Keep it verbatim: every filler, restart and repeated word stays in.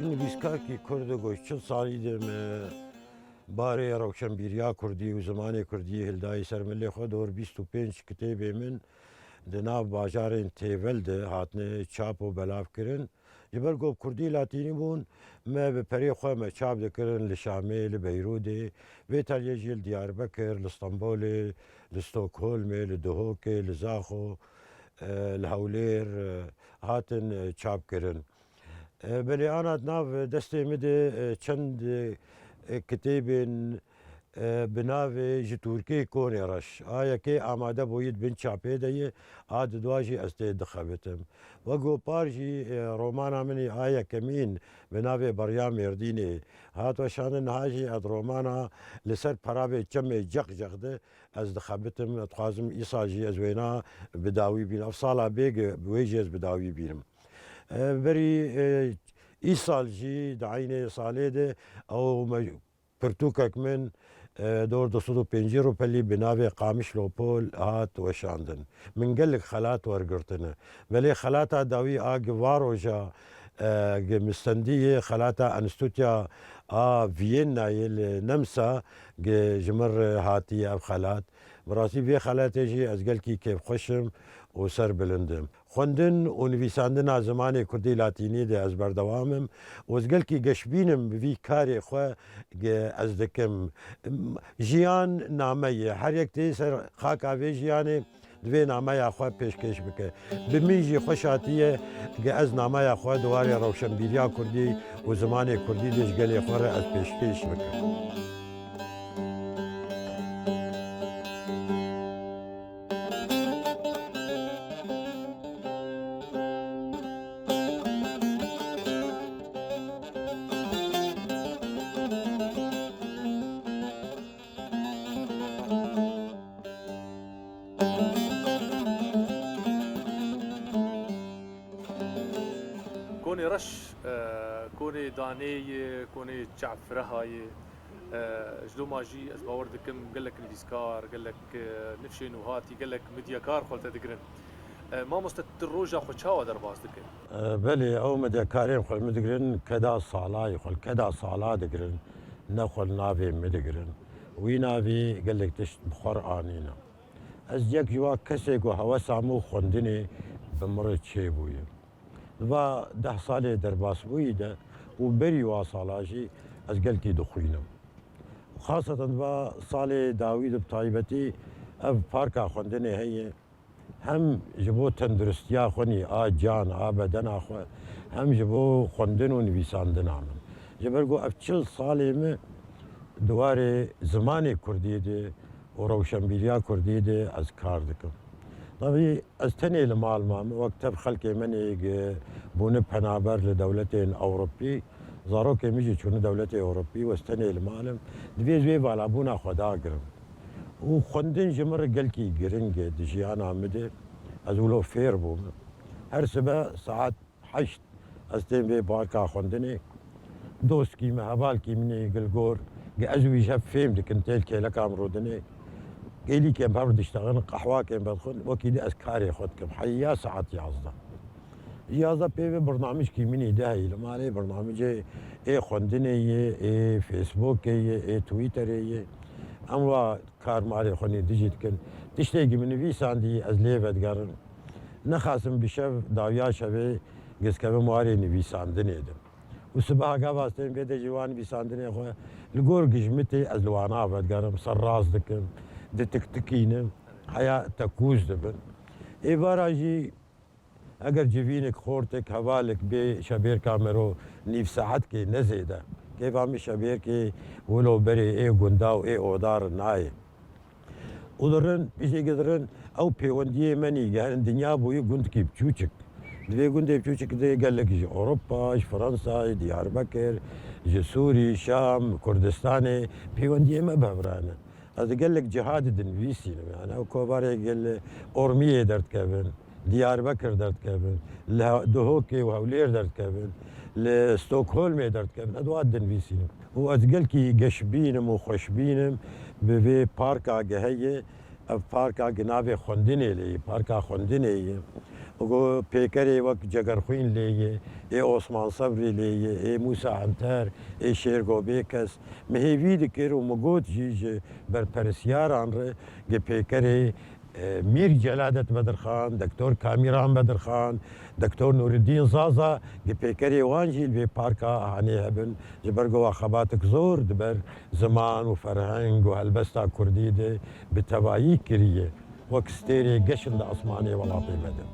Nivîskarkî kurd e, ku çil salî de me barê rewşenbîriya kurdî û zimanê kurdî hildayî ser milê xwe. Dor bîst û pênc kitêbê min di nav bajarên têvel de hatine çap û belav kirin. Ji ber ku bi kurdî latînî bûn, me bi perê xwe me çap dikirin li Şamê, li Beyrûdê, vê teliyê jî li Diyarbekir, li Stenbolê, li Stockholmê, li Duhokê, li Zaxo, e, li Hewlêr, e, hatin, e, çap kirin. E, belê ana di nav destê min de, e, çend, e, kitêbên, e, bi navê Ji Tûrkê Konê Reş. A yekê amade bûyî di bin çapê de ye, a didwa jî ez tê dixebitim. Wek ku par jî, e, romana min ê a yekemîn bi navê Beriya Mêrdînê hat weşandin, niha jî ez romana Li Ser Peravê Çemê Ceqceq de ez dixebitim. Ez dixwazim îsal jî ez wêna bi dawî bînim. Ev sala bêg wê jî ez bi dawî bînim. E, berî, e, îsal jî di eynê salê de ew me-, pirtûkek min, e, dor du sed û pêncî rûpelî bi navê Qamişlo Pol hat weşandin. Min gelek xelat wergirtine. Belê xelata dawî a gi va roja, e, gi min stendî ye, xelata Enstîtuya a Vîyennayê li Nemsa gi ji min re hatiye ev xelat. Bi rastî vê xelatê jî ez gelkî kêfxweş im û serbilind im. Xwendin û nivîsandina zimanê kurdî latînî de ez berdewam im û ez gelkî geşbîn im bi vî karê xwe ge ez dikim. Jiyan name ye. Her yek tê ser xaka vê jiyanê divê nameya xwe pêşkêş bike. Bi min jî xweş hatiye ge ez nameya xwe di warê rewşenbîriya kurdî û zimanê kurdî de ji gelê xwe re ez pêşkêş bikim. Konê reş, e, konê danê ye, konê çavfirehayê. E, ji doma jî ez bawer dikim gelek nivîskar, gelek, e, nifşên û hatî, gelek midyekar xwe li te digirin. E, mamoste, tu roja xwe çawa derbas dike? E, belê, ew medyakarên xwe li min digirin, keda salayê xwe, li keda sala digirin, ne xwe li navê min digirin. Wî navî gelek tişt bi xwe re anîne. Ez yek ji wa kesê ku hewesa min û xwendinê bi min re çêbûye. Di va deh salê derbasbûyî de û berî wa sala jî ez gelkî dixwînim. Xaseten di va salê dawî de bi taybetî ev parka xwendinê heye. Hem ji bo tenduristiya xwe nî a can, a bedena xwe, hem ji bo xwendin û nivîsandina min. Ji ber ku ev çil salê min di warê zimanê kurdî de û rewşenbîriya kurdî de ez kar dikim. Tabî ez tenê li mal mam, wek tev xelkê min ê gi bûne penaber li dewletên Ewropî, zarokê min jî çûne dewletê Ewropî û ez tenê li mal im. Divê ez wê valabûna xwe dagirim. Û xwendin ji min re gelkî giring e di jiyana min de. Ez wilo fêr bûm. Her sibe saet heşt ez tên vê parka xwendinê. Dostkî min, hevalkî min ê gilgor, gi ez û wî ji hev fêm dikin, têl kêleka min rûdinê. Kêlîkên bi hev diştexin, qehwakên bi xwin, wekî di ez karê xwe dikim. Heya saet yazdeh. Yazdeh pê ve birnamijkî min ê de heyî li malê, birnamicê ê xwendinê ye, ê Facebookê ye, ê Twitterê ye. Em wa kar malê xwe nê dijî dikin. Tiştê gi min nivîsandî ez lê vedigerim. Nexasim bi şev dawiya şevê giskevim warê nivîsandinê de. Û sibeha gava ez tên vê de jî wan nivîsandinê xwe li gor gijmitê ez li wana vedigerim, serrast dikim, ditiktikînim, heya tekûz dibin. Êvara jî Eger civînek, xortek, hevalek bê şebêrka mero nîv saetkê ne zêde. Kêfa min şebêrkê wilo berê ê gunda û ê oda re nayê. Û dirin, piştê ke dirin, ew pêwendiyê me nî, yani dinya bûyî gundkî biçûçik. Di vê gundê biçûçik de gelek ji Ewropa, ji Fransa, ji Diyarbekir, ji Sûrî, Şam, Kurdistanê pêwendiyê me bi hev re ne. Ez di gelek ciha de dinivîsînim, yani ew kovarê gel Ormiyê derdikevin, Diyarbekir derdikevin, li He-, Duhokê û Hewlêr derdikevin, li Stockholmê derdikevin, ez wa dinivîsînim. Û ez gelkî geşbîn im û xweşbîn im bi vê parka ge heye, ev parka ge navê xwendinê lê ye, parka xwendinê ye. Go pêkerê wek Cegerxwîn lê yê, ê Osman Sebrî lê yê, ê Mûsa Enter, ê Şêrgo Bêkes. Min hêvî dikir û min got jî ji berpirsîyaran re gi pêkerê, e, Mîr Celadet Bedirxan, Doktor Kamîran Bedirxan, Doktor Nûreddîn Zaza, gi pêkerê wan jî li vê parka hanê hebin. Ji ber ku wa xebatek zor di ber ziman û ferheng û helbesta kurdî de bi tevayî kiriye. Wek stêrê geşin di asmanê welatê me de.